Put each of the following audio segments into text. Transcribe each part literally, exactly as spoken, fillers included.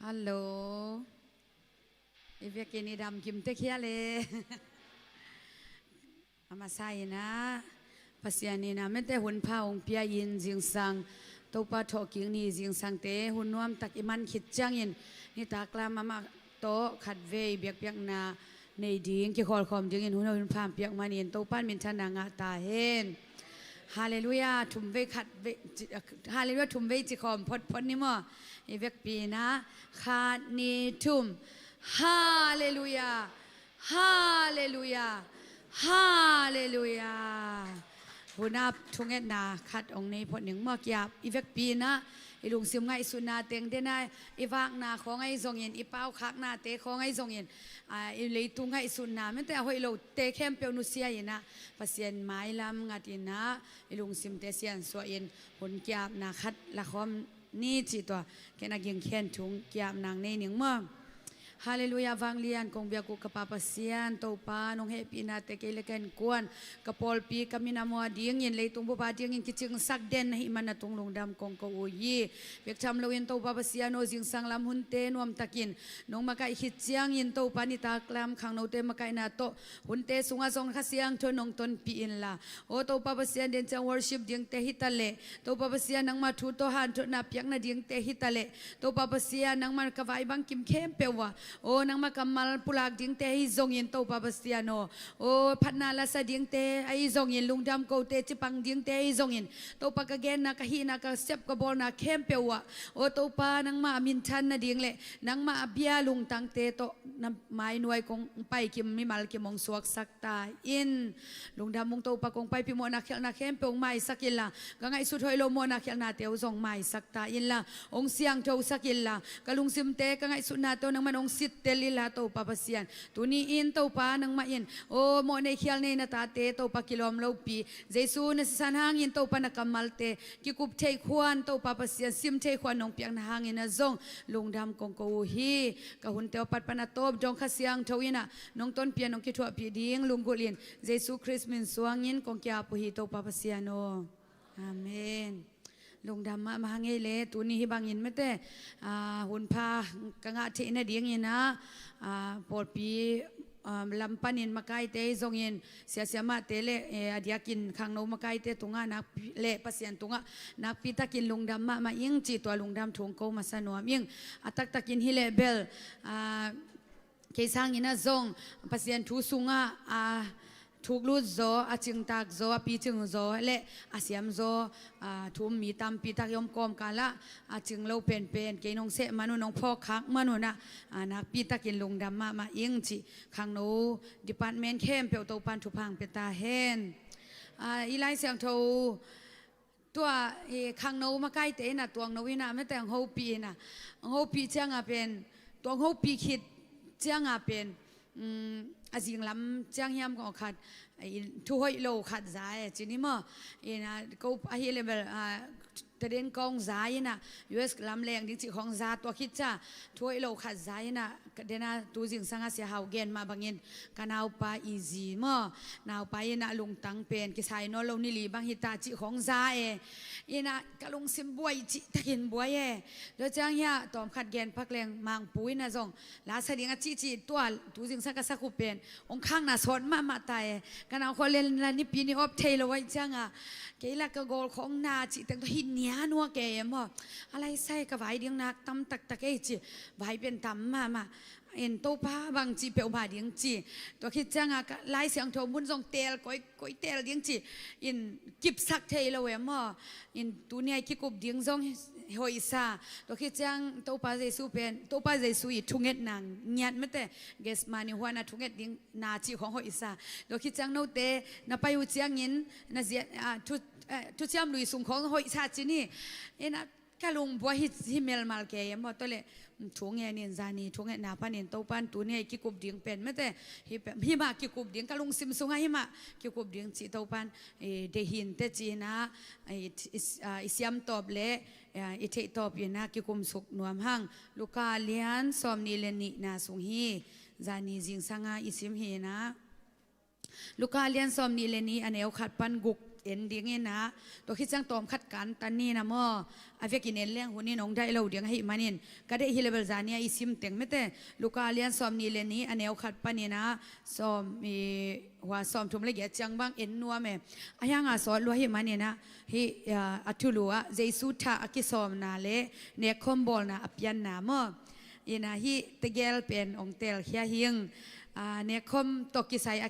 Hallo. I vekin i dam kim tek hia le. A masa in ah, Pasian in ah mete hun pha hong pia in zingsang, Topa thawhkik ni zingsangte hun nuamtak i man khit ciangin, nitak lam amah tawh khatvei biakpiakna nei ding, kikhawlkhawm dingin hun, hun pha piak manin Topa in minthanna ngah ta hen. Halleluiah, thumvei khatvei, Halleluiah, thumvei ci khawm photphot ni maw. I vekpi in ah, khat, ni, thum. Halleluiah. Halleluiah. Halleluiah. Hun a thungetna khat hong nei phot ning maw, kiap. I vekpi in ah, i lungsim ngaihsutna teng den a, i vakna khawng ahi zongin, i paukhaknate khawng ahi zongin, a, i leitung ngaihsutna, mete a hoih lote khempeuh nusia in ah, Pasian mailam ngat in ah, i lungsimte siansuah in, hun kiapna khat lakhawm ni cih tua, ken a gingkhen thung kiapna nei ning maw. Halleluiah, vanglian kong biak uh ka Pa Pasian, Topa, nong hehpihnate kei le ka innkuan, ka pawlpi, ka minam uh a dingin, leitung bup a dingin kicingsak den na hih man na tung lungdam kong ko uh hi. Bek tham loin Topa Pasian aw, zingsang lam hunte nuamtakin nong makaih khit ciangin Topa nitak lam khangnote makaihna tawh hunte sungah zong Kha Siangtho nong tonpih inla, aw Topa Pasian, den ciang worship dingte hi ta leh, Topa Pasian nangma thu tawh hanthotna piakna dingte hi ta leh, Topa Pasian nangma ka vai bang kim khempeuh ah, aw nangma kammal pulak dingte ahi zongin Topa Pasian aw, aw phatna lasa dingte ahi zongin, lungdam kote cipang dingte ahi zongin, Topa ka genna, ka hihna, ka sep, ka bawlna khempeuh ah, aw Topa nangma a minthan nading le nangma a bia lungtangte tawh na mainuai kong paikim, mimal kim hong suaksak ta in. Lungdam ung Topa, kong paipih mawhna khialhna khempeuh hong maisak inla, ka ngaihsut hoih lo mawhna khialhnate uh zong maisak ta inla, hong siangthosak inla, ka lungsimte, ka ngaihsutnate uh nangman hong sittel inla Topa Pasian. Tuni in Topa nangmah in, aw mawhnei khialhnei na tate Topa kilawm lopi, Jesu na sisan hangin Topa na kammalte kikup theih khuan Topa Pasian, sim theih khuan nong piakna hangin ah zong lungdam kong ko uh hi. Ka hunte uh a pat pan a tawp dong Kha Siangtho in ah nong tonpih a nong kithuahpih ding lunggulh in Jesu Khrist min suangin kong kiap uh hi Topa Pasian aw. Amen. Lungdam mahmah hang ei le, tuni hih bangin mete, a, hun pha ka ngah theih nadingin ah, a, pawlpi, a, lam panin makaite ahi zongin, siasia mahte le, e, a diakin khangno makaite tungah nakpi, le Pasian tungah nakpi takin lungdam mahmah ing cih tua lungdam thu hong ko masa nuam ing. A taktakin hi leh bel, a, kei sangin ah zong Pasian thu sungah, a, thuklut zaw, a cingtak zaw, a picing zaw le a siam zaw, a, thu um mi tampi tak i om kawmkal ah, a cing lo penpen kei nong seh man uh, nong phawk khak man un ah, a, nakpi takin lungdam mahmah ing cih khangno department khempeuh Topan thupha hong pia ta hen. A, i Lai Siangtho tua, e, khangno makaite in ah tuangno in ah mete hong hopih in ah, hong hopih ciangah pen, tua hong hopih khit ciangah pen, um, a zinglam ciang hiam kong khat, e, thu hoih lo khat za e ci ni maw. In ah, ko ahi leh bel, a, Tadin kong za in ah, U S lam leng ding cih khong za, tua khit ciang thu hoih lo khat za in ah, ka den a tu zingsang a Sia Hau gen mah bangin, ka naupa i zi maw, naupa in ah lungtang pen kisai nawn lo ni li bang hi ta cih khong za e. In ah ka lungsim buai cih takin buai e. Tua ciang hiah tawmkhat gen pak leng Mangpu in ah zong la sa ding a cihcih tua tu zingsang ka sak uh pen hong khakna sawt mahmah ta e. Ka nau khawh len la nipi ni awp thei lo ahih ciangah, kei la ka gawl khong na cih teng tawh hi nia nuak e maw. A lai sai ka vai ding nak tam taktak ei cih, vai pen tam mahmah. In Topa bang cih peuhmah ding cih. Tua khit ciangah ka Lai Siangtho mun zong teel koi, koi teel ding cih. In kipsak thei lo e maw. In tuni a i kikup ding zong hoihsa. Tua khit ciang Topa Jesu pen, Topa Jesu i thungetna ngiat mete, Gethsemane huan a thunget ding na cih khong hoihsa. Tua khit ciang note na pai uh ciangin na zia, a, thu, eh, thuciam lui sung khong hoihsa ci ni. In ah ka lungbuai hi, hi melmal kei e maw, tua leh, mm, thu ngen in zani thungetna panin Topan tuni a i kikup ding pen mete, hi pe, himah kikup ding, ka lungsim sungah himah kikup ding cih Topan, e, deih hi inteh ci-in ah, e, i, i, a, i siam tawp le, e, i theih tawp in ah kikum suk nuam hang. Luka lian sawmnih le nihna sung hi, zani zingsang a i sim hi in ah. Luka lian sawmnih le nih, a neu khat pan guk en dingin ah, tua khit ciang tawmkhat kantan ni na maw, a vekin en leng hun in hong daih lo ding ahih manin, ka deih hi leh bel zani a i sim teng mete, Luka lian sawm nih le nih a neu khat panin ah, sawm i, hua sawm thum le giat ciang bang en nuam e. A hiang a sawt lua ahih manin ah, hih, a, a thulu ah Jesu thah a kisawmna le nekkhawm bawlna a pianna maw. Ina hih tegel pen hong telkhia hing, a, nekkhawm tawh kisai a,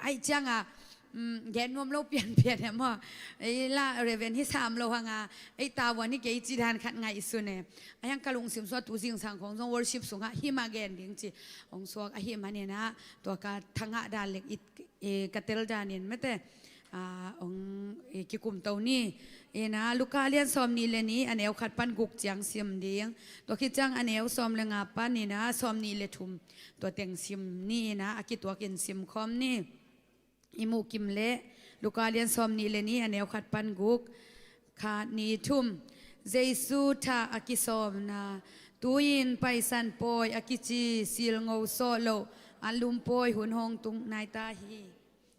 ahih ciangin, um, gen nuam lo pianpian e maw. Ei la Reverend hi sam lo hang a, ei tavuan hi kei ci dan khat ngaihsun e. A hiang ka lungsim sungah tu zingsang khawng zong worship sungah hih mah gen ding ci hong suak ahih manin ah, tua ka thangah dan lek it, e, ka tel danin mete, a, hong, e, kikumto ni. Ina Luka lian sawm nih le nih a neu khat pan guk ciang sim ding. Tua khit ciang a neu sawm le nga panin ah sawm nih le thum, tua teng sim ni. Ina a kituakin sim khawm ni. I muh kim leh Luka lian sawm nih le nih a neu khat pan guk, khat nih thum. Jesu thah a kisawmna. Tu-in Paisan pawi a kici silngo sawh loh anlum pawi hun hong tung nai ta hi.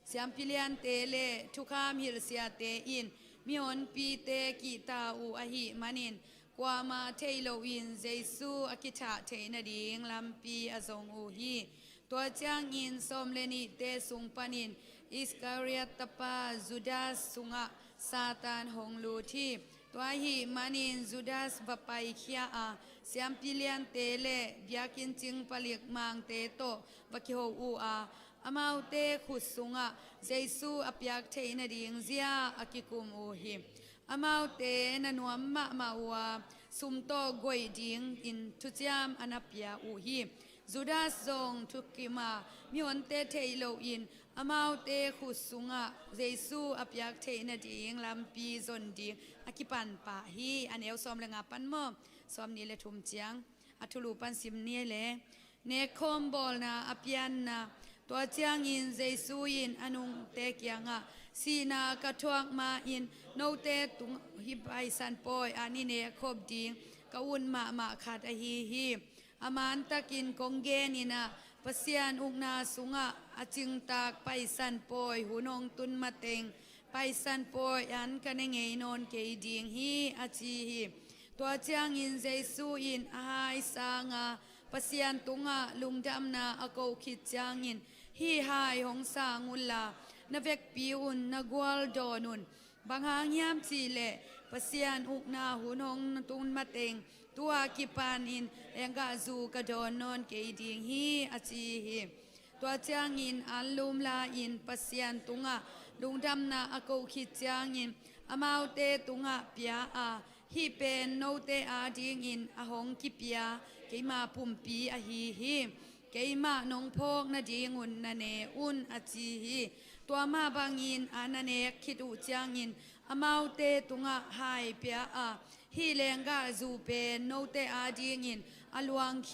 Siampi liante le thukham hilhsiate in mihonpite kihta uh ahih manin, kuamah theih lohin Jesu a kithah theih nading lampi a zong uh hi. Tua ciangin sawm le nihte sung panin Iskariot tapa Judas sungah Satan hong lut hi. Tua ahih manin Judas va paikhia a, siampi liante le biakinn cing palik mangte tawh va kiho uh a, amaute khut sungah Jesu a piak theih nading zia a kikum uh hi. Amaute na nuam mahmah uh a, sum tawh goih dingin thuciam a na pia uh hi. Judas zong thukim a, mihonte theih lohin amaute khut sungah Jesu a piak theih nading lampi zon ding a kipan pah hi. A neu sawm le nga pan maw, sawm nih le thum ciang a thulu pan sim ni le. Nekkhawm bawlna a pianna. Tua ciangin Jesu in a nungte kiangah, sihna ka thuak ma-in note tung hih Paisan pawi an i nekkhop ding ka ut mahmah khat ahi hi. A mantakin kong genin ah, Pasian ukna sungah a cingtak Paisan pawi hun hong tun mateng Paisan pawi an ka ne ngei nawn kei ding hi, a ci hi. Tua ciangin Jesu in a hai sanga Pasian tungah lungdamna a koh khit ciangin, hih hai hong sang unla, na vekpi un na gual dawn un. Bang hang hiam cihleh Pasian ukna hun hong tun mateng tu-a kipanin lenggahzu ka dawn nawn kei ding hi, a ci hi. Tua ciangin anlum la-in Pasian tungah lungdamna a koh khit ciangin amaute tungah pia a, hih pen note adingin a hong kipia keima pumpi ahi hi. Keimah nong phawk nadingun na ne un, a ci hi. Tua mah bangin a na nek khit uh ciangin amaute tungah hai pia a, hih lenggahzu pen note adingin a luangkhia